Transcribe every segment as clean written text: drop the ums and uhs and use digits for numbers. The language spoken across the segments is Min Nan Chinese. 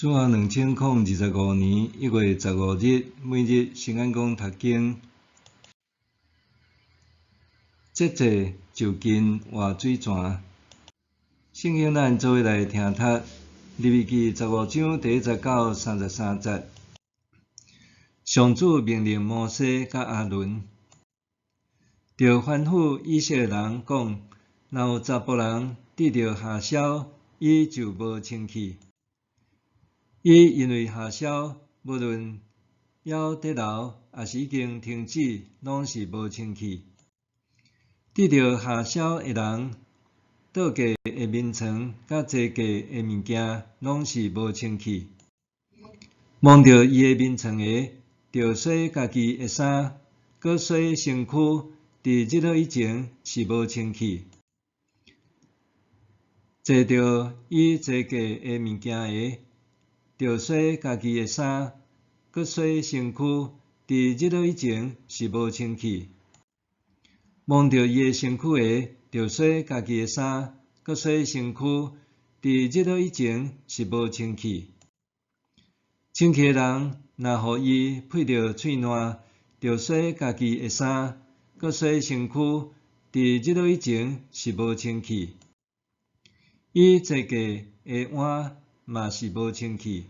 主後2025年1月15日，每日新眼光讀經，節制就近活水泉。聖經咱做伙來聽讀，利未記十五章第一節到三十三節。上主命令摩西佮亞倫，著吩咐以色列人講：若有查埔人得著痂痟，伊就無清氣。伊因為痂痟，無論猶佇流，抑是已經停止，攏是無清氣。得著痂痟的人，倒過的眠床佮坐過的物件，攏是無清氣。摸著伊的眠床的，著洗家己的衫，閣洗身軀，佇日落以前是無清氣。坐著伊坐過的物件的，著洗家己的衫，閣洗身軀，佇日落以前是無清氣。摸著伊的身軀的，著洗家己的衫，閣洗身軀，佇日落以前是無清氣。清氣的人若予伊配著喙瀾，著洗家己的衫，閣洗身軀，佇日落以前是無清氣。伊坐過的碗嘛是無清氣。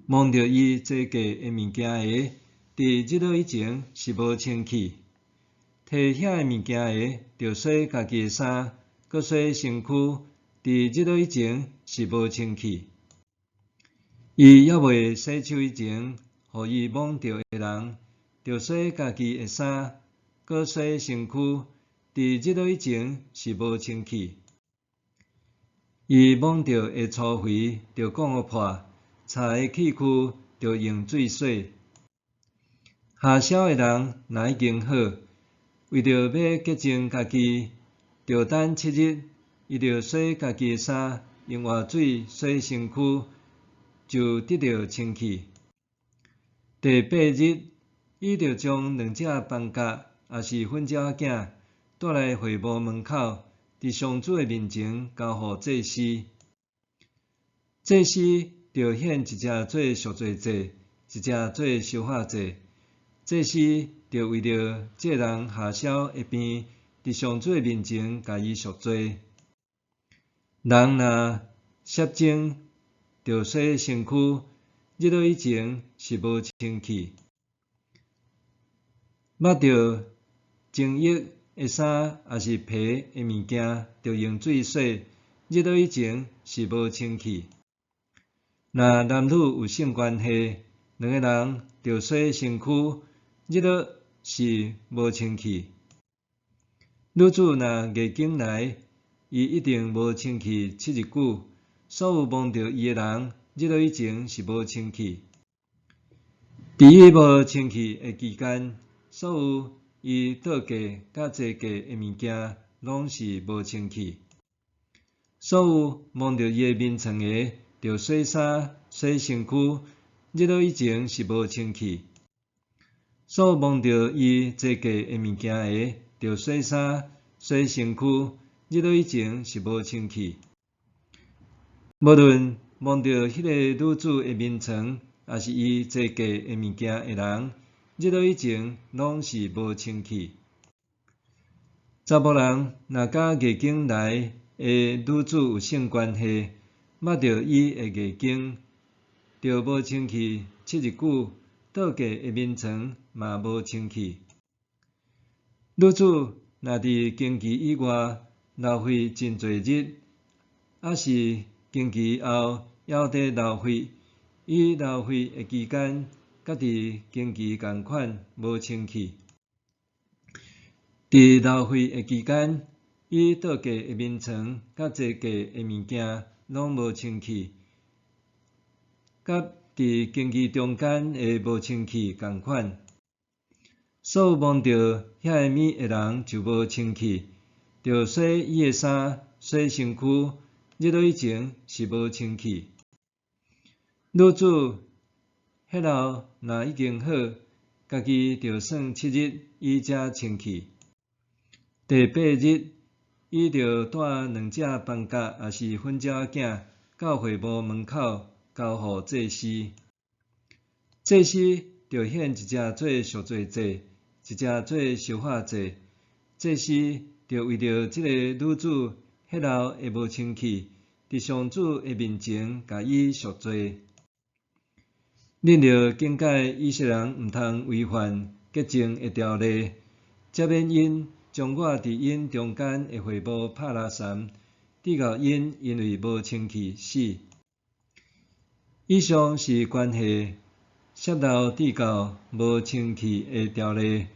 摸著伊坐過的物件的，佇日落以前是無清氣。提遐个物件的，著洗家己的衫，閣洗身軀，佇日落以前是無清氣。伊猶未洗手以前，予伊摸著的人，著洗家己的衫，閣洗身軀，佇日落以前是無清氣。伊摸著的粗肥，著摃予破；柴的器具，著用水洗。痂痟的人若已經好，為著欲潔淨家己，著等七日，伊著洗家己的衫，用活水洗身軀，就得著清氣。第八日，伊著將兩隻斑鴿，抑是粉鳥仔囝，帶來會幕門口，佇上主的面前交予祭司。祭司著獻一隻做贖罪祭，一隻做燒化祭。祭司著為著這人痂痟的病，佇上主的面前共伊贖罪。人若攝精，著洗身軀，日落以前是無清氣。捌著精液的衫，抑是皮的物件，著用水洗，日落以前是無清氣。若男女有性關係，兩个人著洗身軀，日落是無清氣。女子若月經來，伊一定無清氣七日久。所有摸著伊的人，日落以前是無清氣。佇伊無清氣的期間，所有伊倒過佮坐過的物件，攏是無清氣。所有摸著伊的眠床的，著洗衫、洗身軀，日落以前是無清氣。所有摸著伊坐過的物件的，著洗衫、洗身軀，日落以前是無清氣。無論摸著彼個女子的眠床，抑是伊坐過的物件的人，日落以前攏是無清氣。查埔人若佮月經來的女子有性關係，捌著伊的月經，著無清氣七日久，倒過的眠床嘛無清氣。女子若佇經期以外流血真濟日，抑是經期後猶佇流血，伊流血的期間，佮佇經期仝款無清氣。佇流血的期間，伊倒過的眠床佮坐過的物件攏無清氣，佮佇經期中間的無清氣仝款。所有摸著遐个物的人就無清氣，著洗伊的衫、洗身軀，日落以前是無清氣。女子血漏若已經好，家己著算七日，伊才清氣。第八日，伊著帶兩隻斑鴿，抑是粉鳥仔囝，到會幕門口，交予祭司。祭司著獻一隻做贖罪祭，一隻做燒化祭。祭司著為著這個女子血漏的無清氣，佇上主的面前共伊贖罪。恁著警戒以色列人毋通違反潔淨的條例，才免𪜶將我佇𪜶中間的會幕拍垃圾，致予𪜶因為無清氣死。以上是關係泄漏致到無清氣的條例，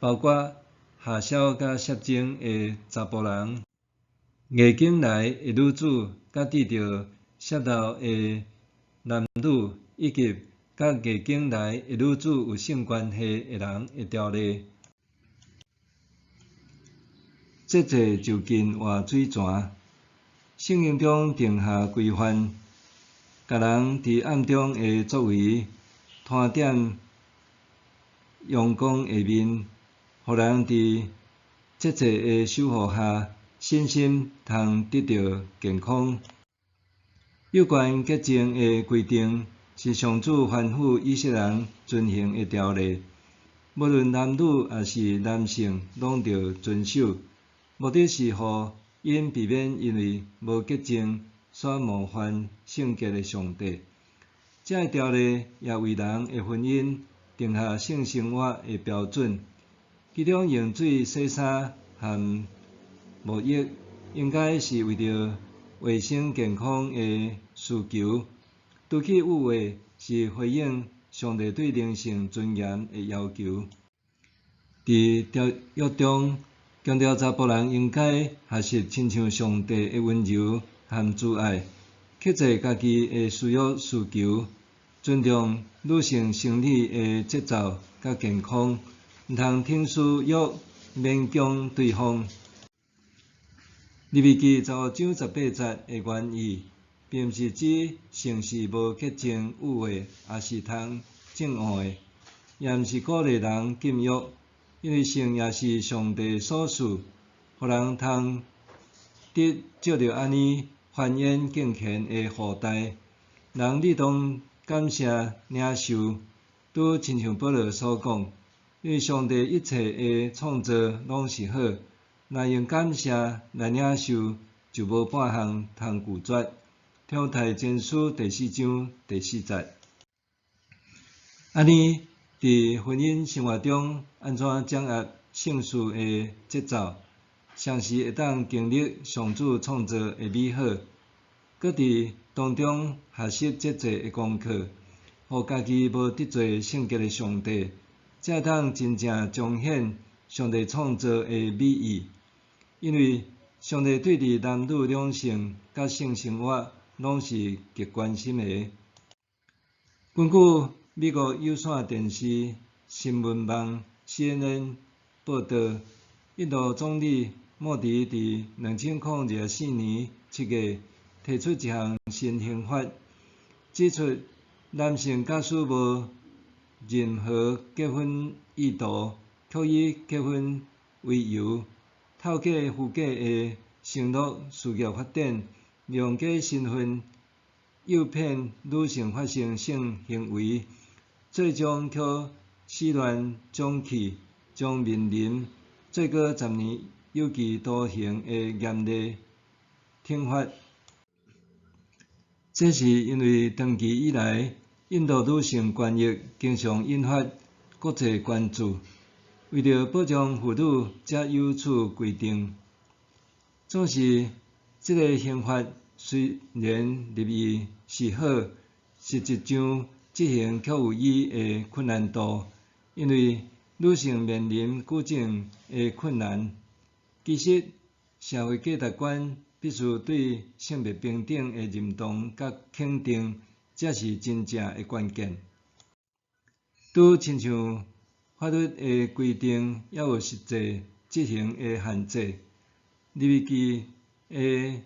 包括下痟佮泄精的查埔人、月經來的女子，佮得著泄漏的男女，以及佮月經來的女子有性關係的人的條例。節制就近活水泉，聖經中定下規範，共人佇暗中的作為攤佇陽光下面，予人佇節制的守護下，身心通得著健康。有關潔淨的規定，是上主吩咐以色列人遵行的條例，無論男女抑是男性，攏著遵守。目的是予𪜶避免因為無潔淨所冒犯聖潔的上帝。這个條例也為人的婚姻定下性生活的標準，其中用水洗衫和沐浴，應該是為著衛生健康的需求。除去欲畫，是回應上帝對靈性尊嚴的要求。佇條約中，強調查埔人應該學習親像上帝的溫柔和慈愛，克制家己的私欲需求，尊重女性生理的節奏佮健康，毋通憑私欲勉強對方。利未記15章18節的原意，並毋是指性是無潔淨欲畫，抑是通正惡的，也毋是鼓勵人禁欲，因為性也是上帝所賜，予人通得藉著按呢繁衍敬虔的後代。人理當感謝領受，拄親像保羅所講，因為上帝一切的創造攏是好，若用感謝來領受，就無半項通拒絕。提摩太前書第四章第四節。按呢，佇婚姻生活中，按怎掌握性事的節奏，同時會當經歷上主創造的美好，閣佇當中學習節制的功課，予家己無得罪聖潔的上帝，才會當真正彰顯上帝創造的美意。因為上帝對佇男女兩性佮性生活攏是極關心的。根據美國有線電視新聞網 CNN 報導，印度總理莫迪佇2024年7月提出一項新刑法，指出男性假使無任何結婚意圖，卻以結婚為由，透過虛假的承諾事業發展，利用假身份誘騙女性發生性行為，最終卻始亂終棄，將面臨最高10年有期徒刑的嚴厲懲罰。這是因為長期以來，印度女性權益經常引發國際關注，為著保障婦女，才有此規定。總是，這个刑法雖然立意是好，實際上執行卻有伊的困難度，因為女性面臨舉證的困難。其實，社會價值觀必須對性別平等的認同佮肯定，才是真正的關鍵。拄親像法律的規定，猶有實際執行的限制。利未記的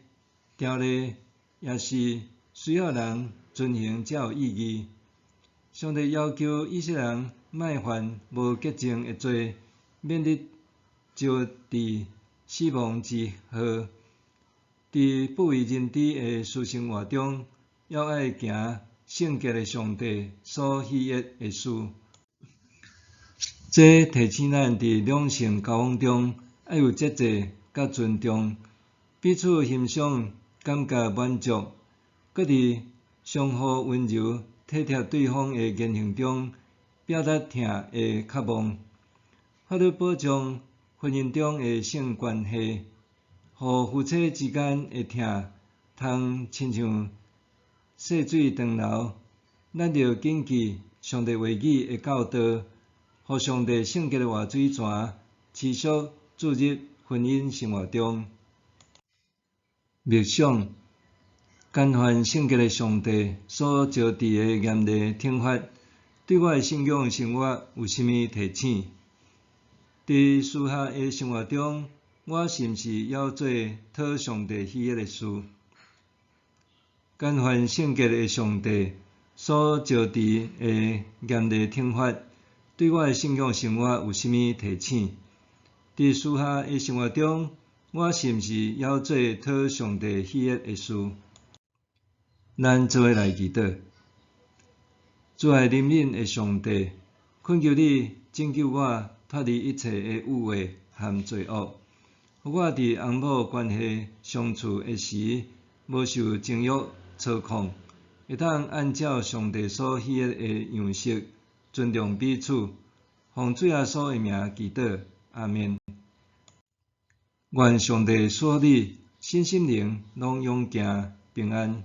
條例也是需要人遵行才有意義。上帝要求以色列人莫犯無潔淨的罪，免得招致死亡之禍。佇不為人知的私生活中，猶愛行聖潔的上帝所喜悅的事。這提醒咱佇兩性交往中，愛有節制佮尊重，彼此欣賞，感覺滿足，閣佇相互溫柔體貼對方的言行中，表達疼的渴望。法律保障婚姻中的性關係，予夫妻之間的疼通親像細水長流。咱著謹記上帝話語的教導，予上帝聖潔的活水泉持續注入婚姻生活中。默想，干犯聖潔的上帝所招致的嚴厲懲罰，對我的信仰生活有啥物提醒？佇私下的生活中，我是毋是猶做討上帝喜悅的事？干犯聖潔的上帝所招致的嚴厲懲罰，對我的信仰生活有啥物提醒？佇私下的生活中，我是毋是猶做討上帝喜悅的事？咱做伙來祈禱。慈愛憐憫的上帝，懇求你拯救我脫離一切的誘惑和罪惡，予我佇翁某關係相處的時，無受情慾操控，會當按照上帝所喜悅的樣式尊重彼此。奉主耶穌的名祈禱，阿們。願上帝賜福你，身心靈攏勇健平安。